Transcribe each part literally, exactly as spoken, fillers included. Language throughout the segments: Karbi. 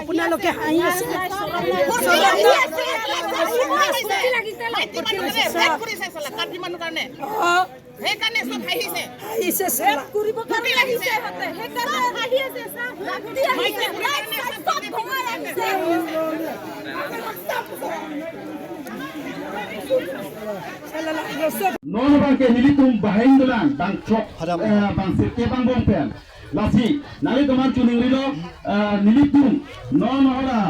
আপোনালোকে হাঁহি আছে। হাঁহি আছে, হাঁহি আছে, হাঁহি আছে। মাইকী মানুহ কাৰণে ৰেপ কৰিছে চালা, কাৰ্বি মানুহ কাৰণে। অ, সেইকাৰণে চব হাঁহিছে। হাঁহিছে চালা। ভুটি লাগিছে। সেইকাৰণে হাঁহি আছে, চব ভুটি লাগিছে। চব ভুটি লাগিছে। Salala, Yosef. Non abang ke nelitum bahai dolang bang chok, eh, bang sirke bang bom pen. Lasi nanglitum an chuning rilo, eh, nelitum non hoda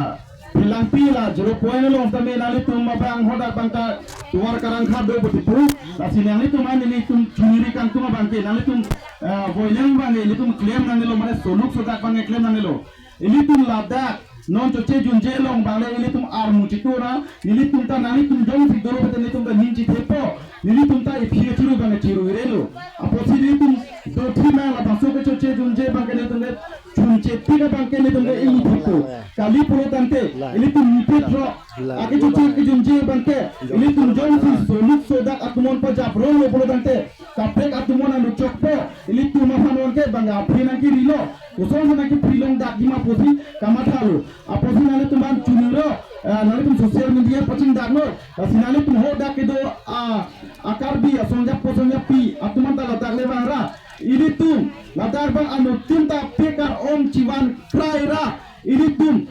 Phelangpi la zero point along tame nanglitum abang hoda bang ta tuar karang khado butipu. Lasi nanglitum an nelitum chuning ri kangtung Abangke nanglitum, eh, boileng abangke ilitum klem nangnelo, mane soluk sodak abangke klem nangnelo. Ilitum ladak non choche junje along abang le ilitum armu chito ra, nelitum ta nanglitum jongsi dolo pete nelitum ta ning chithepo, nelitum ta iphi chiru abangke chiru irelo. Apotsi nelitum dothi ma labangso ke choche junje abangke nelitum ke chunche tik abangke nelitum ke ingni thepo. Kali pulo tangte, ilitum nipit ro, ake choche kejunje abangke, ilitum jongsi soluk sodak atumon pajap ronglo pulo tangte, kaprek atumon anu chokpo, ilitum aphan abangke bang aphi nangkerilo, kosonsi nangkepri longdakji ma pusi kamathalo. Apotsi nanglitum aphan chuniro, eh, nanglitum social media pachingdaklo, lasi nanglitum hadak kedo, ah, a-Karbi asong japo asong japi atumon ta ladak le vangra. Ilitum ladak abang anuttin ta pekar-om chivan krai ra. Ilitum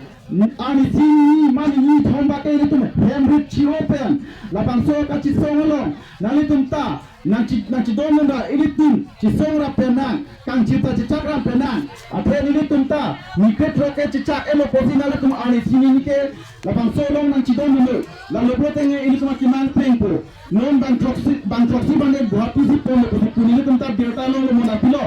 arnisi ni mani ni thom abangke ilitum hem rit chi-o pen labangso kachisong along nanglitum ta nangchi nangchidon ra, ilitum chisong ra pen nang, kangchir ta chechak ra pen nang. Athe nelitum ta nipit ro ke chechak-elo pusi nanglitum arnisi ni ke labangso along nangchidon dolo. Lalo pulote nge ilitum akemang pengpo. Non bang throksi, bang throksi abangke Guwahati si ponlo pusi pu, nelitum ta birta longlo, mona pilo.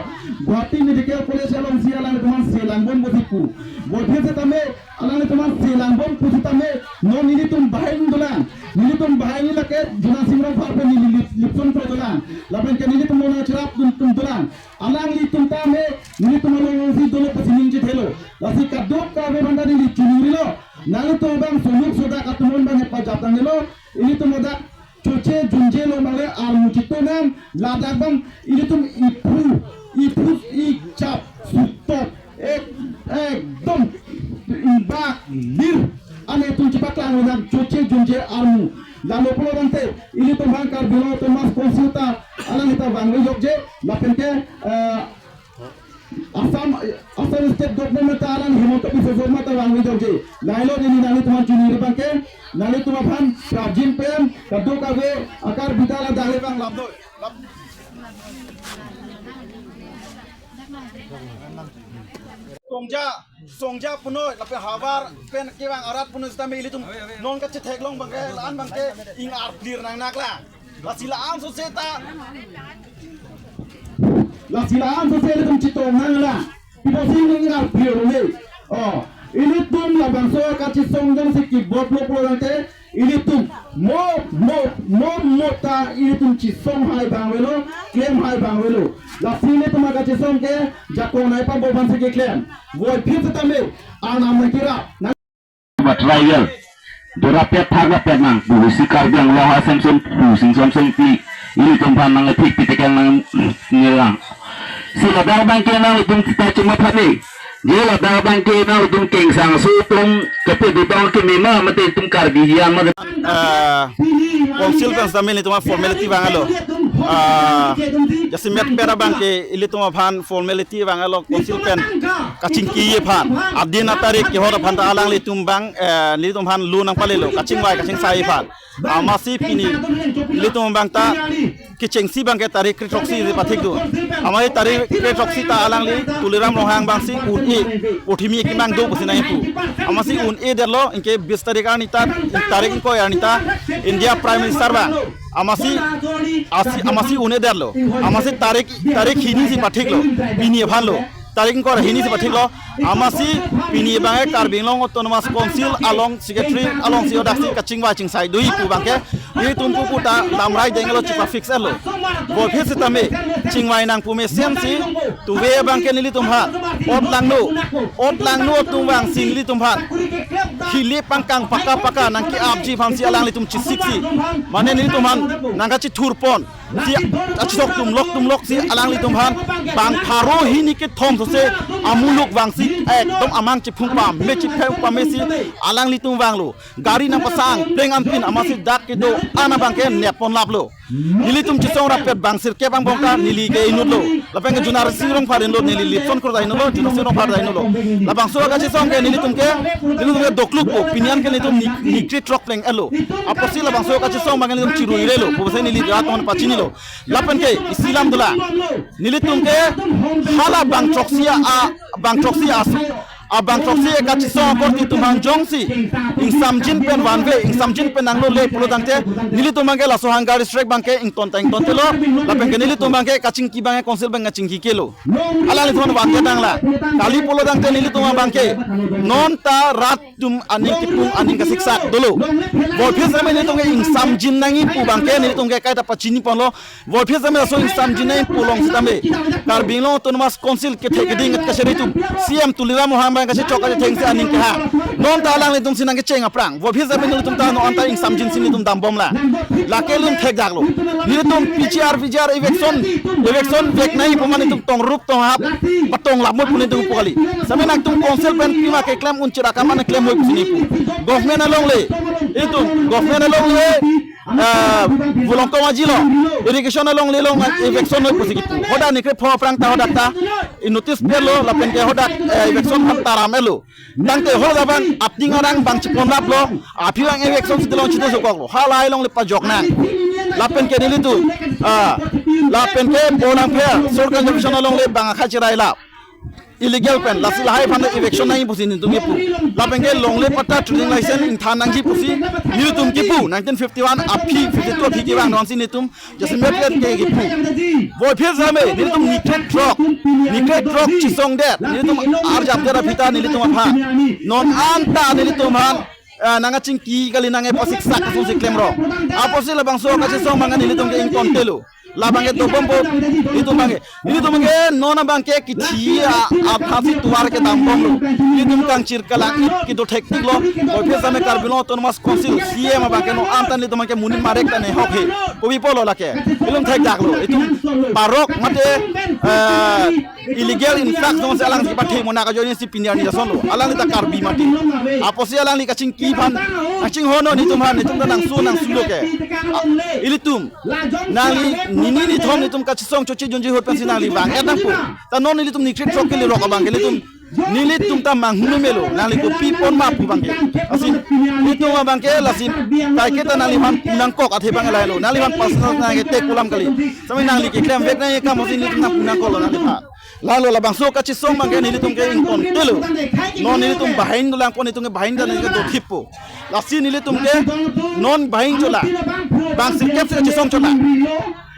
Guwahati Medical College alongsi alanglitum aphan selangbom pusi pu. Voiphit setame alanglitum aphan selangbom pusitame non nelitum bahai ni dolang. Nelitum bahai ni lake Jona Sing Rongphar pen neli lip, lipson pro dolang. Lapen ke nelitum mona cherap dun tum dolang. Alanglitum tame nelitum alongsi dolo pusi ning chithelo. Lasi kadokave aphan ta neli chunirilo. Nanglitum abang soluk sodak atumon abang pajap nangnelo. Ilitum ladak choche junje along abang le armu chito nang, ladak abang ilitum iphu, iphu ichap sutok, ek, ekdom ingbak lir ane atum chepaklang nang choche junje armu. Lalo pulo tangte ilitum abang Karbi Anglong Autonomous Council ta alanglita vangve jokje, lapen ke, eh, Assam, Assam State Government ta alang Himanta Biswa Sarma ta vangve jokje. Lahelo neli nanglitum aphan chuniri abangke, nanglitum aphan prapjin pen kadokave a-Karbi ta ladak le vang lamdo. Songja, songja punoi, lapen havar pen kevang arat punoi setame ilitum non kachetheklong abangke, la-an abangke ing-arphlir nangnaklang. Lasi la-an sose ta, lasi la-an sose ilitum chetong nanglang. Pi pusi ning-arphlir lo ne. Oh, ilitum labangso kachisong jongsi kebotlo pulo tangte, ilitum mo, mo, mo, mo ta ilitum chisong hai abang avelo, klem hai abang avelo. Lasi ilitum akachisong ke jakong nai pabo aphansi keklem. Voiphit setame arnam nangkerap. Ba trial. Dora pet thak la pet nang, busi Karbi Anglong ha semsem, busi semsem pi, ilitum aphan nangthik pi tekan nangnirang. Si ladak abangke nanglitum ta chuma thani. Je ladak abangke nanglitum kengsang su tum kepu dutong ke mema mate tum Karbi hian mate. Eh, Council pen setame ilitum formality vanglo. Eh, jasemet pera abangke ilitum aphan formality vanglo Council pen kachingki aphan. Adin atarik kehor aphan ta alanglitum abang, eh, nelitum aphan lo nangpalelo, kachingvai kachingsai aphan. Amatsi pini nelitum abang ta kechengsi abangke tarik kre-throksi si pathik do. Amatsi tarik kre-throksi ta alangli Tuliram Ronghang abangsi un-e, pothimi kemang do pusi nangpu. Amatsi un-edetlo, anke bis tarik arni ta, tarik ingkoi arni ta India Prime Minister abang. Amatsi, asi, amatsi un-edetlo. Amatsi tarik, tarik hini si pathiklo. Pini aphanlo. Tarik ingkoi ra hini si pathiklo. Amatsi pini abangke Karbi Anglong Autonomous Council along secretary alongsi hadaksi kachingvai chingsai do-i pu abangke. Nelitum pupu ta lamrai denglo, chepa fix-etlo. Voiphit setame chingvai nang pu mesensi tuve abangke nelitum aphan ot langno, ot langno atum vangsi nelitum aphan hili pangkang paka paka nangke-apji aphansi alanglitum chesiksi. Mane nelitum aphan nangkachethurpon si achesok tumlok tumlok si alanglitum aphan bang pharo hini kethom sose amuluk vangsi ekdom amang chephung pame, chephung pame si alanglitum vanglo. Gari nangpasang pleng anpin amatsi dak kedo-an abangke nepponlaplo. Nelitum chesong rapet bang sirkep angbong ta neli ke inutlo. Lapen ke Jona Sing Rongphar inutlo, neli Lipson Kro ta inutlo, Jona Sing Rongphar ta inutlo. Labangso kachesong ke nelitum ke, nelitum ke doklukpo, pini an ke nelitum ni, ni kre-throk pleng-etlo. Apotsi labangso kachesong abangke nelitum chiru irelo, pusi neli rat mon pachinilo. Lapen ke isi lam dolang. Nelitum ke hala bang throksi a, bang throksi a abang throksi kachisong akorte atum aphan jongsi ingsamjin pen vanve, ingsamjin pen nanglole pulo tangte, nelitum abangke laso hunger strike abangke ington ta ingtontelo, lapen ke nelitum abangke kachingki abangke council abang kachingkikelo. Alanglitum aphan vangke tanglo. Kali pulo tangte nelitum abangke non ta rat atum aning kipung aning kasiksak dolo. Voiphit sitame nelitum ke ingsamjin nangji pu abangke nelitum ke kaita pachiniponlo. Voiphit sitame laso ingsamjin nangji pu along sitame Karbi Anglong Autonomous Council kethe keding kachari atum C M Tuliram Ronghang abang kachechok kachethengsi aning kehang. Non ta alanglitum si nangkecheng aphrang. Voiphit sitame nelitum ta non anta ingsamjin si nelitum dambomlo. Lake nelitum thekdaklo. Nelitum P G R, V G R eviction, eviction vek nangji pu ma nelitum tongrup tonghap patong lapmoi pu nelitum pu kali. Sitame nangtum council pen pima keklem unchir akam an klem moi pusi nelitum pu. Government alongle, itum government alongle, eh, Volongtong Aji along, irrigation alongle along eviction noi pusi kipu. Hadak nikrepho aphrang ta hadak ta i notice perlo lapen ke hadak, eh, eviction aphan taram-etlo. Tangte hadak abang apting arang abang chiponraplo, aphi abang eviction si along chito sokoklo. Halahai alongle pajok nang. Lapen ke nelitum, ah, lapen ke Borlangpher Soil Conservation alongle abang akhai chirailap. Illegal pen, lasi lahai aphan eviction nangji pusi nelitum kipu. Lapen ke longle patta trading license ingthan nangji pusi nelitum kipu. Nineteen fifty-one aphi, fifty-two aphi kevang nonsi nelitum jasemet ke kipu. Voiphit sitame nelitum nikre throk, nikre throk chisongdet, nelitum arjapdet aphi ta nelitum aphan. Non anta nelitum aphan, eh, nangkachingki kali nangkepasiksak asonsi klemrong. Apotsi labangso kachisong abang nelitum ke ingtontelo. Labang ke dobompo, nelitum abangke, nelitum abangke non abangke kithi a, athasi tovar kedambomlo. Nelitum kangchir kalang-it kedo thektiklo. Voiphit sitame Karbi Anglong Autonomous Council C M abangke non anta nelitum abangke monit marek ta nehok he. Kopi pulo lake. Nelitum thekdaklo. Itum parok mate, eh, illegal influx jongsi alang si pathi mona kajoine si pini arni jasonlo. Alangli ta Karbi mati. Apotsi alangli kachingki aphan, kachinghonlo nelitum aphan, nelitum ta nangsu nangsulo ke. A, ilitum nangli nini nithom nelitum kachisong choche junji ahut pensi nangli vang-et nangpo. Ta non nelitum nikre throk kali rok abangke nelitum, nelitum ta manghumelo, nangli kopi pon ma pu abangke. Lasi nelitum abangke lasi kaike ta nangliphan nangkok athe abang lahelo. Nangliphan personal nangke tek kulam kali. Sitame nangli keklem vek nangji akam si nelitum nangpu nangkoklo nangliphan. Lahelo labangso kachisong abangke nelitum ke ingtontelo. Non nelitum banghini dolang pu nelitum ke banghini ta nelitum ke dothippo. Lasi nelitum ke non banghini chola. Bang sirkep si kachisong chola.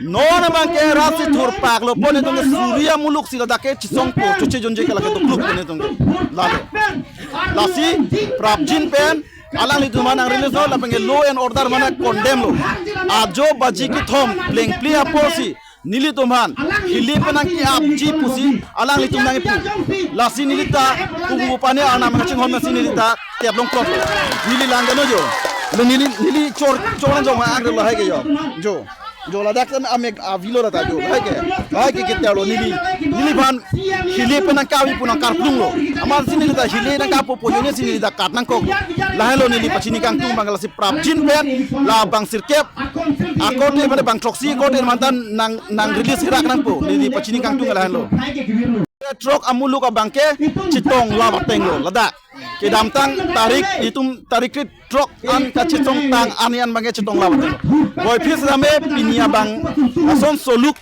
Non abangke rat si thurpaklo pu nelitum ke suri amuluk si ladak ke chisongpo, choche junji ke lake dokluk pu nelitum ke. Lahelo. Lasi prapjin pen alanglitum aphan nang-release-lo lapen ke law and order mane condemn-lo. Ajo baji kethom plengple apor si nelitum aphan hile pen nangke-apji pusi alanglitum nangkipu. Lasi neli ta kubu pani arnam kachinghon si neli ta tep longkok. Neli lang kano jo. Neli, neli chor, chor jong ang lahai ke jo. Jo. Jo ladak kan amek avelo lata jo. Lahai ke. Lahai ke ketelo neli. Neliphan hile pen nangkavi pu nangkarplunglo. Amatsi neli ta hile nangkapo pu ajoine si neli ta kat nangkok. Lahelo neli pachini kangtung abang lasi prapjin pen labang sirkep akorte mane bang throksi akorte mane ta nang, nang-release herak nangpo, neli pachini kangtung lahelo. Throk amuluk abangke chitong lap atenglo ladak. Kedamtang tarik itum tarik kre throk an kachisongtang ani an abangke chitong lap atenglo. Voiphit sitame pini abang ason soluk,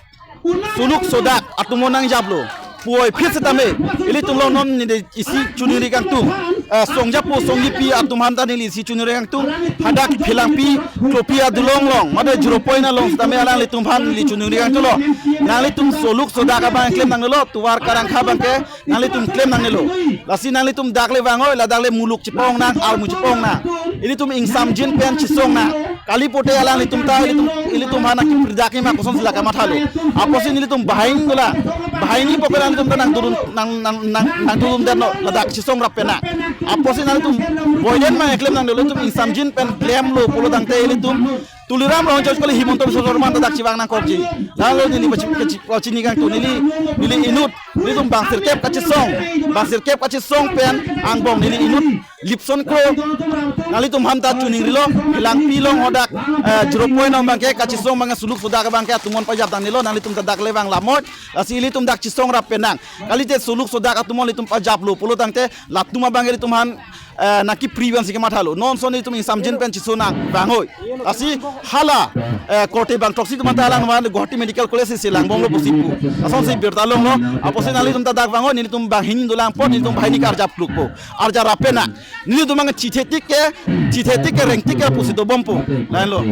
soluk sodak atum nangjaplo. Voiphit sitame ilitum along non neli isi choningri kangtung. Eh, songjapo songjipi atum aphan ta neli isi choningri kangtung. Hadak Phelangpi, Klopi adulong along, mate zero point along sitame alanglitum aphan neli choningri kangtunglo. Nanglitum soluk sodak abang klem nangnelo, tovar karangkha abangke nanglitum klem nangnelo. Lasi nanglitum dak le vangoi, ladak le muluk chipong nang, armu chipong nang. Ilitum ingsamjin pen chisong nang. Kali pote alanglitum ta ilitum, ilitum aphan nangkipridak ma kosonsi lake mathalo. Apotsi nelitum banghini dolang. Banghini poke nangtum ta nangdodun nang, nang, nang, nangdodundet non ladak chisong rap pen nang. Apotsi nangtum boyden ma eklem nangdolo, itum ingsamjin pen klemlo pulo tangte ilitum Tuliram Ronghang chokche kali Himanta Biswa Sarma ta dak chivang nangkokji. Lahelo neli pachi-, pachi-, pachini kangtung neli, neli inut, nelitum bang sirkep kachisong. Bang sirkep kachisong pen angbong neli inut Lipson Kro, Nanglitum aphan ta choningrilo, Langpi along hadak, eh, zero point along abangke, kachisong abangke, suluk sodak abangke atumon pajap tang nilo, nanglitum ta dak le vang lamot, lasi ilitum dak chisong rap penang. Kalite suluk sodak atumon ilitum pajaplo pulo tangte, latum abangke ilitum aphan, eh, nangkepri vansi kemathalo. Non son ilitum ingsamjin pen chiso nang vanghoi. Lasi hala, eh, korte bang throksi atum ta lang van Guwahati Medical College si langbomlo pusi pu. Lasonsi birta longlo, apotsi nanglitum ta dak vanghoi, nelitum banghini dolang apot, nelitum banghini karjap klukpo. Arjap rap penang. Nelitum abang chithe tik ke, chithe tik ke, reng tik ke pusi dobompo. Lahenlo.